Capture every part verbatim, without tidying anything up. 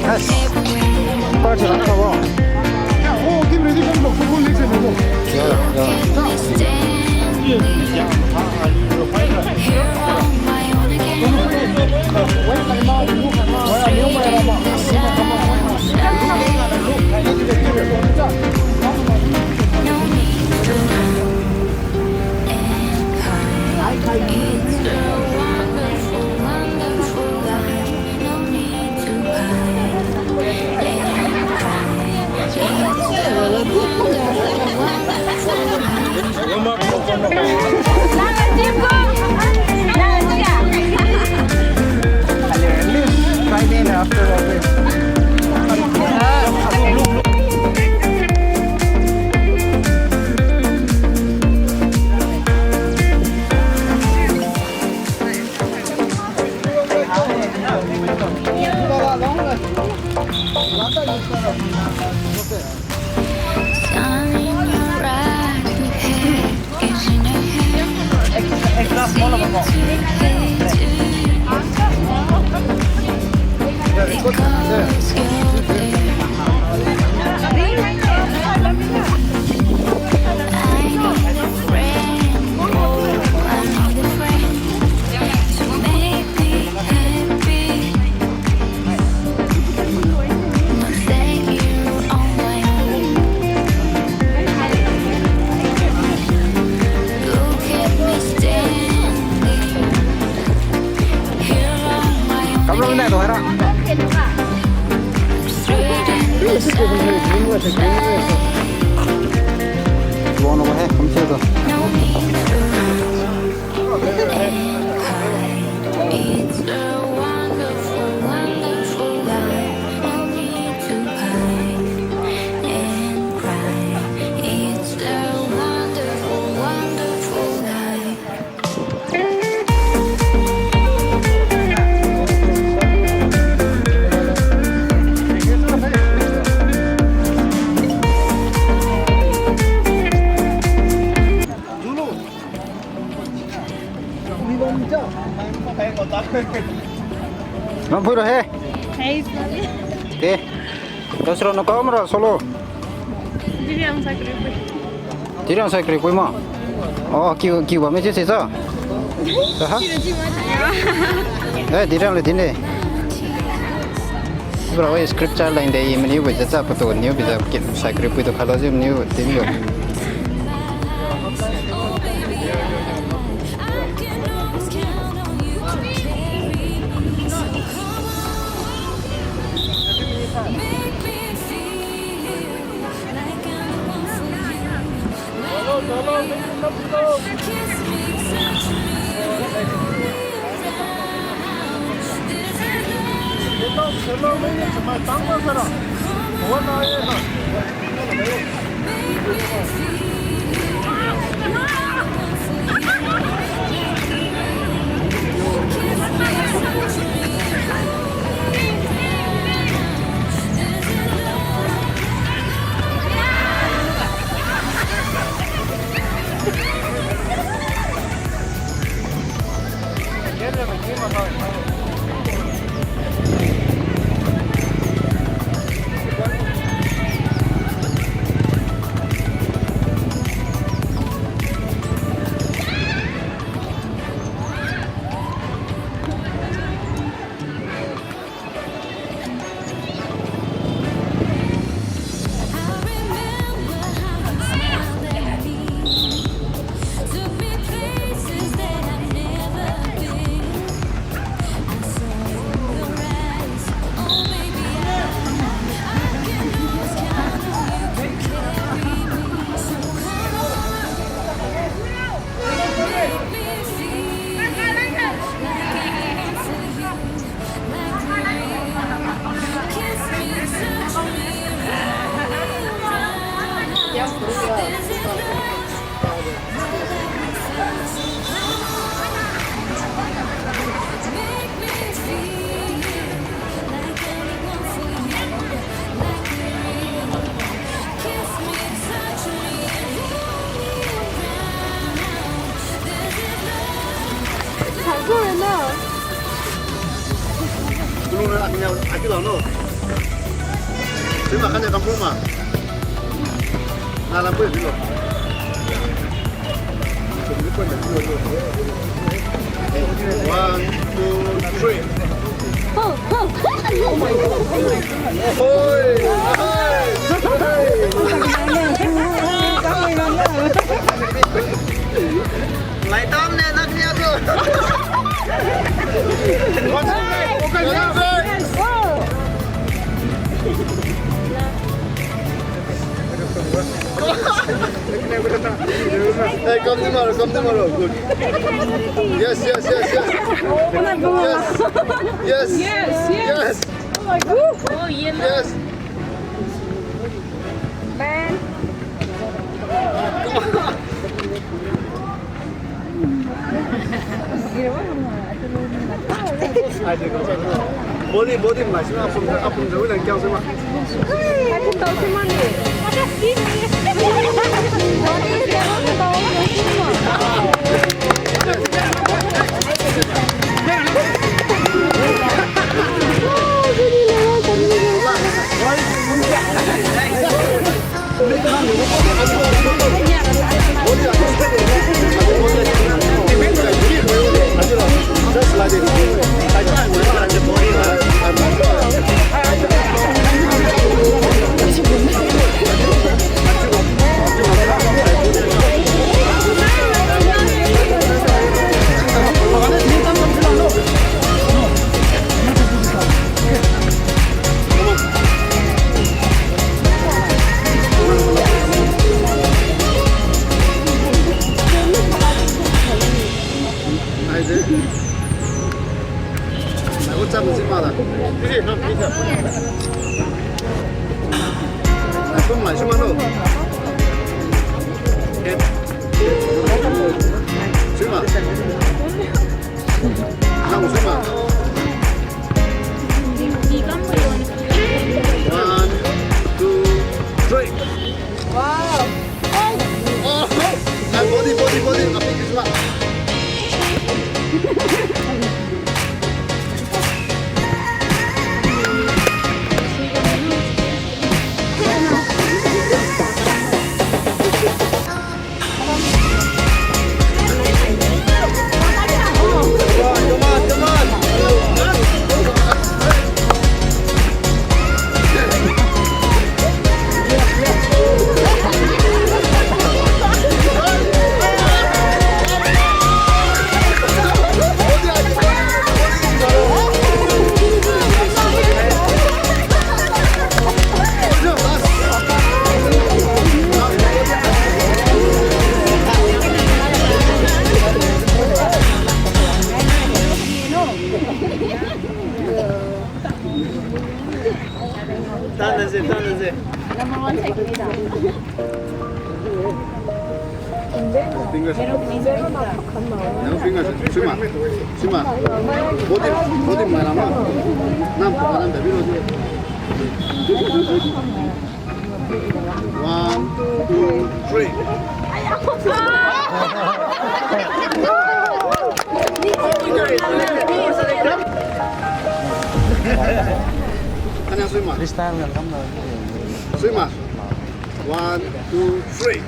Yes. Party lang kabo. Yeah, yeah. Kamlo nai do hara. Wang no he, kam se do. It's a wonderful, wonderful life. No need to hide and cry. It's a wonderful, wonderful life. Nang phui ra he. Hey, sorry. Te. Tasro na kau mara solo. Diriang sai kri pui. Diriang sai kri pui ma. Oh, kiu, kiu ba me si si sa. Aha. Diriang le din de. Eh, diriang le din de. Bro, eh, scripture line de, i mani wi jaja patu niu bijiu kit sai kri pui tu khalo ji niu din yo. Kulung na akini aki lau no. Sima kanya kampung ma. Na lampu di lo. One, two, three. Oi, oi, oi. Lai tam ne nak niak tu. Hey, come tomorrow, come tomorrow. Good. Yes, yes, yes, yes. Yes. Yes, yes. Yes. Oh, yeah. Yes. Man. Body, body, mai sima, apum, apum, jauh lang kiang sima. Apum tau sima ni. Body, jauh lang tau sima. Nai, gu cham si ma da. Nai, kum mai si ma no. Si ma. Nang si ma. One, two, three. Wow. Oh, oh. Body, body, body. Api kisma. Tanase, tanase. Fingers. Nang fingers. Sima. Sima. Body, body mai lama. Nam pa nam da biro. One, two, three. Kanya sui ma. Freestyle ngan kam na. Sui ma. One, two, three.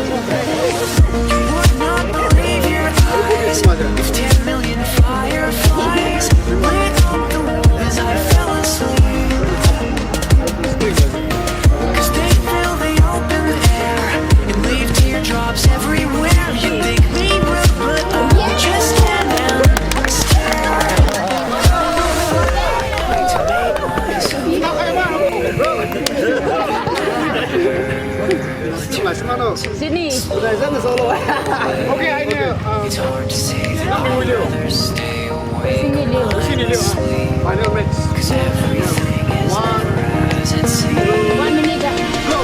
You would not believe your eyes if ten million fireflies lit up the room as I fell asleep. 'Cause they fill the open air and leave teardrops everywhere. You pick me Final mix. One, two, go.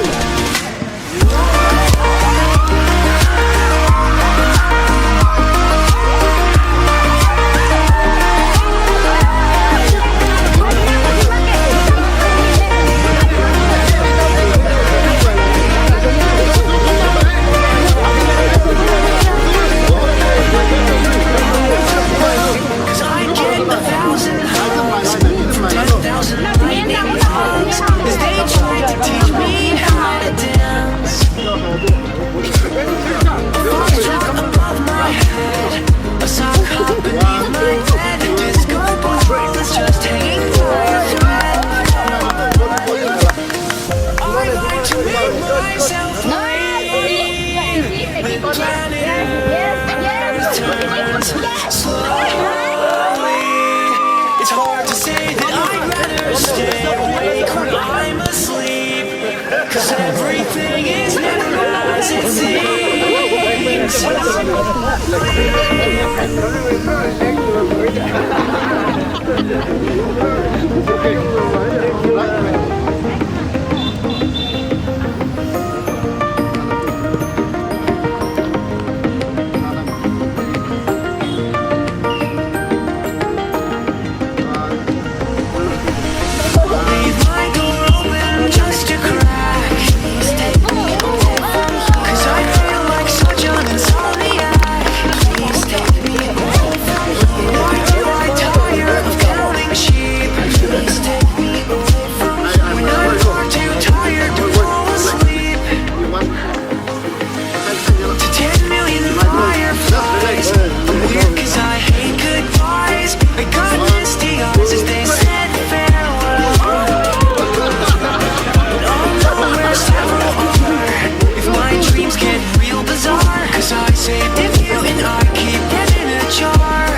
It's hard to say that I'd rather stay awake when I'm asleep, 'cause everything is never as it seems. Leave my door open just a crack. 'Cause I feel like such an insomniac. Why do I tire of counting sheep? When I'm far too tired to fall asleep. To ten million fireflies. Weird 'cause I hate goodbyes. I got misty eyes as they said farewell. But I'll know where several are if my dreams get real bizarre. 'Cause I saved a few and I keep them in a jar.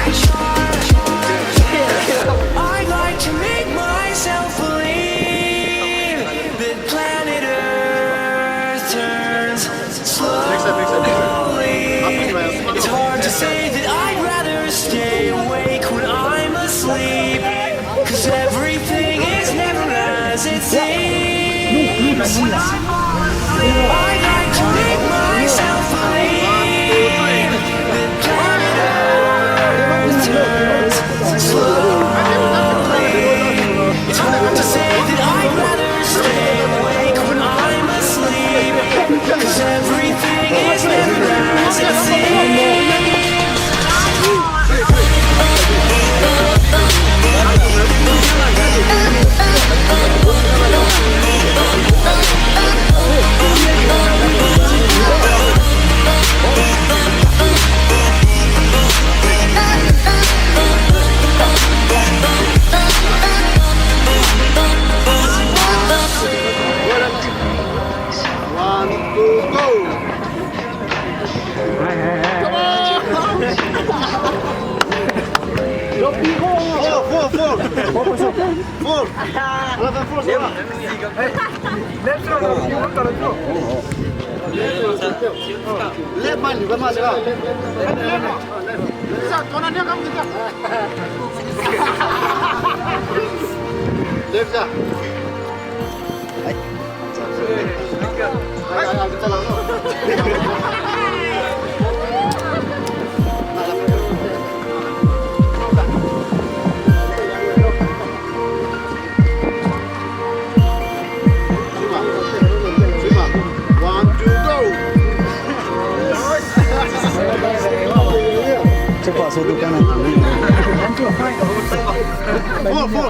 I like to make myself believe that planet Earth turns slowly. It's hard to say that I'd rather stay awake when I'm asleep, 'cause everything is never as it seems. I like to make myself believe that planet Earth turns slowly. It's hard to say that I'd rather stay awake when I'm asleep, 'cause everything is never as it seems. One, two, go. Come on. Four, four, four. Four. Left, left, left, left. Left, man, you come on. Left, sir. One, two, go. Four, four.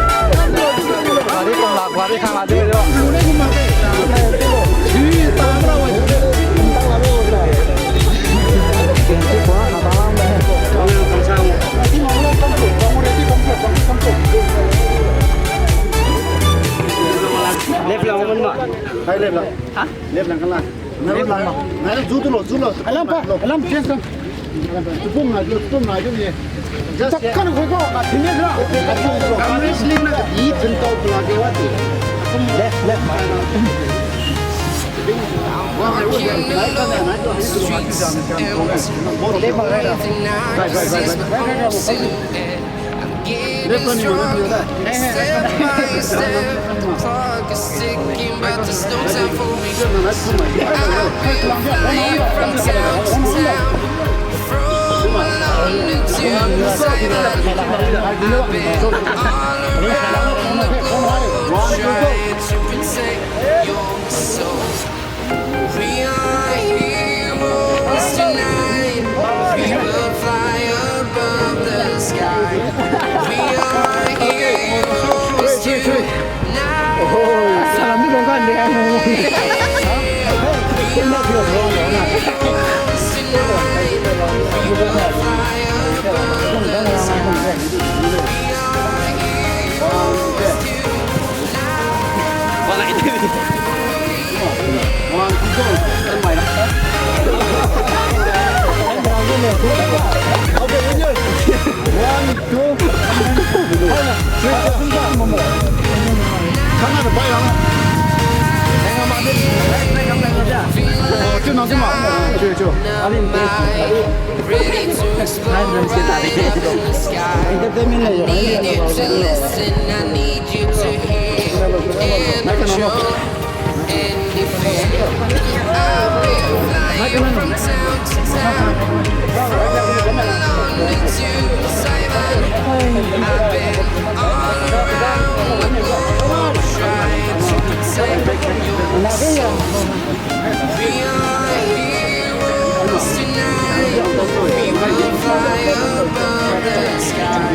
Hai left lang. Ha? Left lang kala. Left lang. Nai zu tu lo, zu lo. Alam pa, alam change kam. Tupum nai lo, tupum nai lo ni. Just kan ko ko ka thine ra. Kam left lane na ka di chen tau pula ke wa ti. Left, left. Left, left, left. Left one, you will not do that. Step by step, clock is ticking, but there's no time for me. I've been flying from town to town, from London to Taiwan. I've been all around the globe trying to protect your soul. We are heroes tonight. We will fly above the sky. We are heroes tonight. Salam ni dong kan de. We are heroes tonight. We will fly above the sky. Entertainment lei. Need you to listen, I need you to hear. Anything. I've been flying from town to town, from London to Taiwan. I've been all around the globe trying to protect your soul. We are heroes tonight. We will fly above the sky.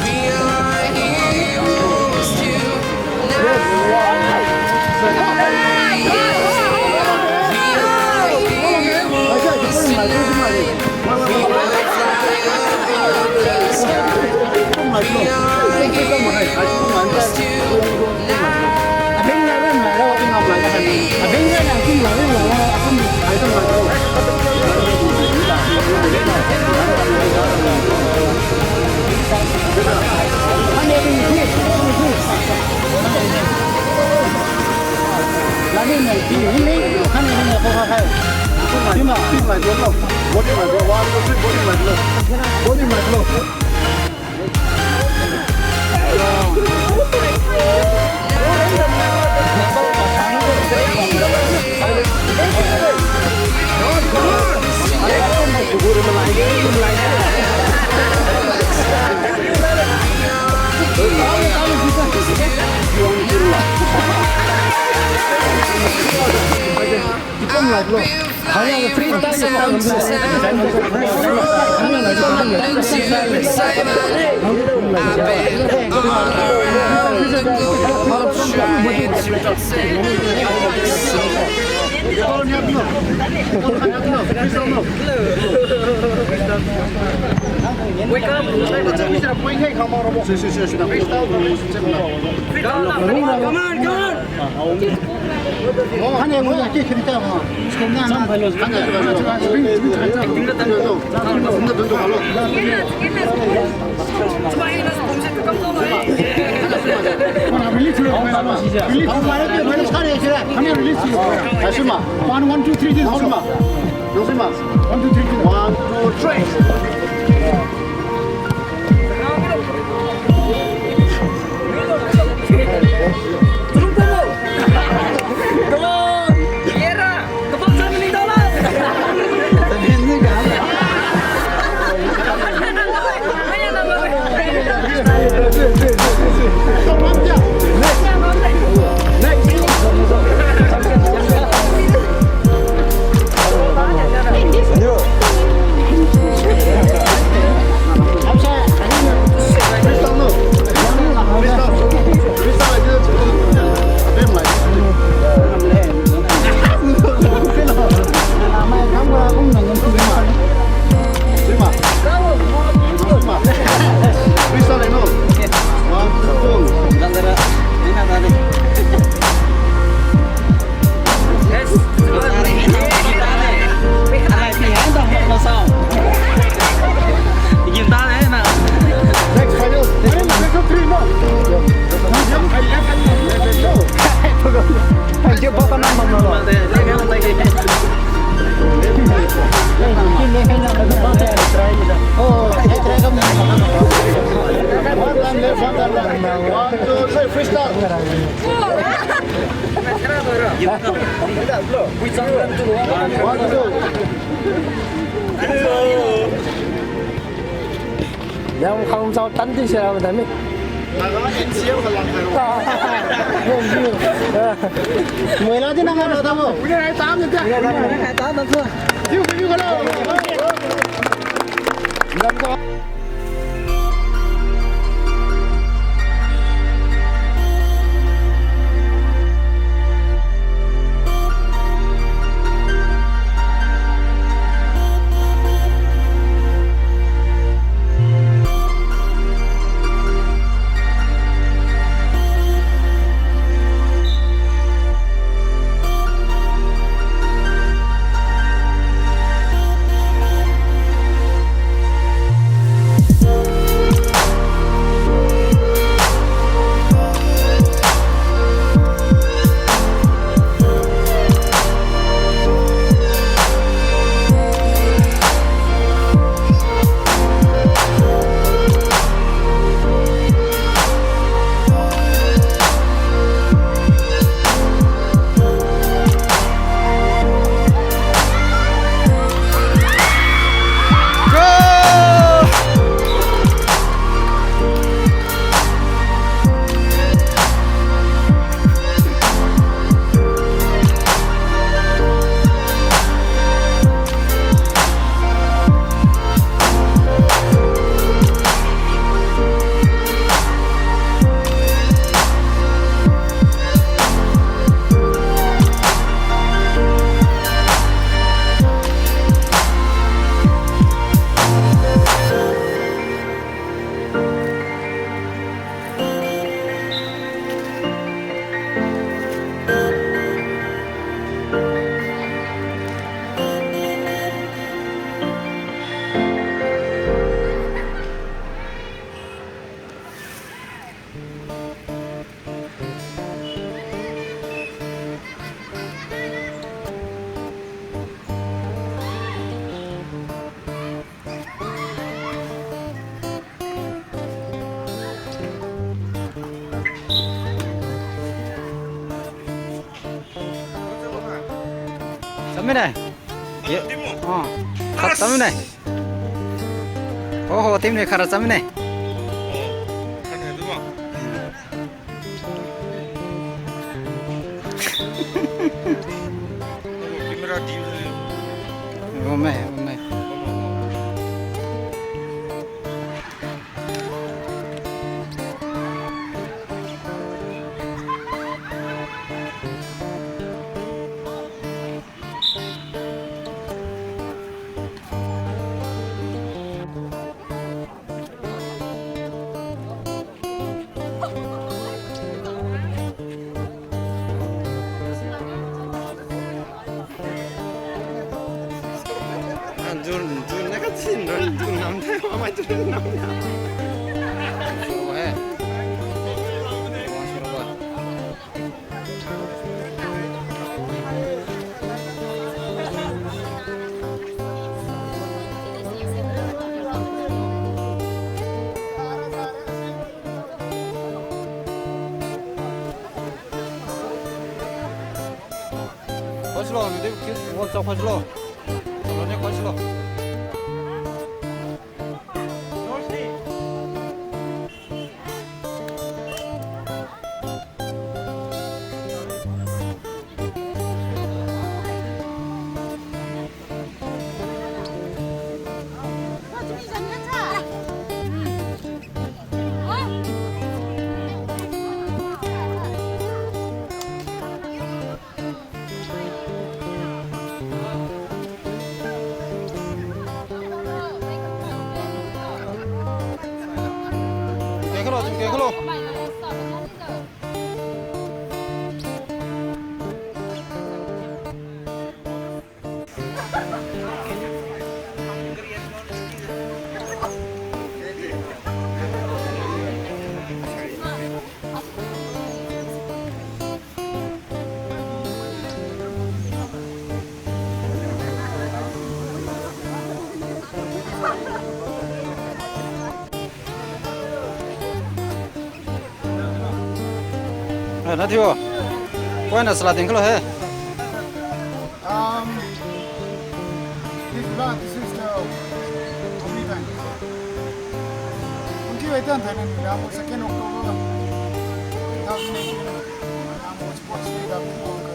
We are heroes tonight. We are heroes tonight. We will fly above the sky. We are heroes tonight. One, one, two, three, this is one, two, three. One, two, three. One, two, three, freestyle. One, two. Yam kham sao tan di sira madami. Naga N C M ka lang khairo. Moila di nang na tabo. Ui, ai tam de. Ai tam de. Yu, yu, yu, yu. Chamine. Ye. Ah. Khat chamine. Ho ho, team ni khara chamine. Camera di. Wame, wame. Khoslo, nudi ki won chao khoslo. Chalo ne khoslo. Eh, na thiu. Koi na sala ding khalo he. Um, this is, this is the only time. Kunti wai tan tan ni la mo second October two thousand eighteen. La mo sports day ga mo ka.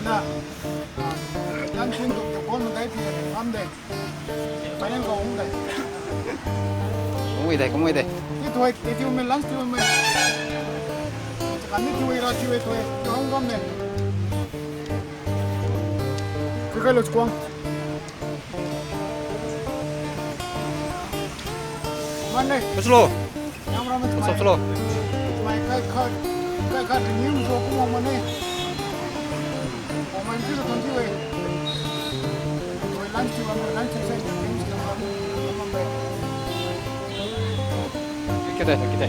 Na, dan chin tu ko mo dai pi ni fam de. Final ko ung dai. Ung wi dai, ung wi dai. Ti thoi, ti tiu me, lunch tiu me. Kami tiu wi ra tiu wi thoi, tiu hong gam me. Kaka lo skuang. Mane. Paslo. Yang ramai. Sap salo. Mai kai khat, kai khat ni so ko mane. Ko mai tu ko tiu wi. Ko lunch tiu, ko lunch tiu sai. Kita, kita.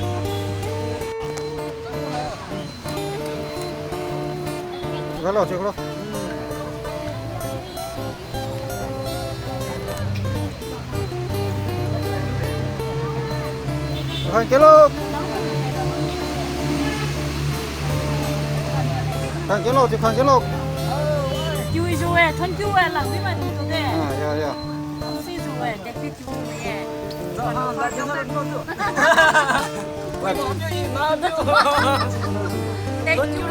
Hello, hello. Thon kiu lo. Thon kiu lo, thon kiu lo. Kiu ijiu e, thon kiu e, lang di ma di tu de. Ah, ya, ya. Thon si jiu e, de ki kiu e. Thank you. Thank you. Thank you.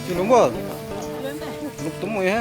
Silumbo. Luk tum mui he.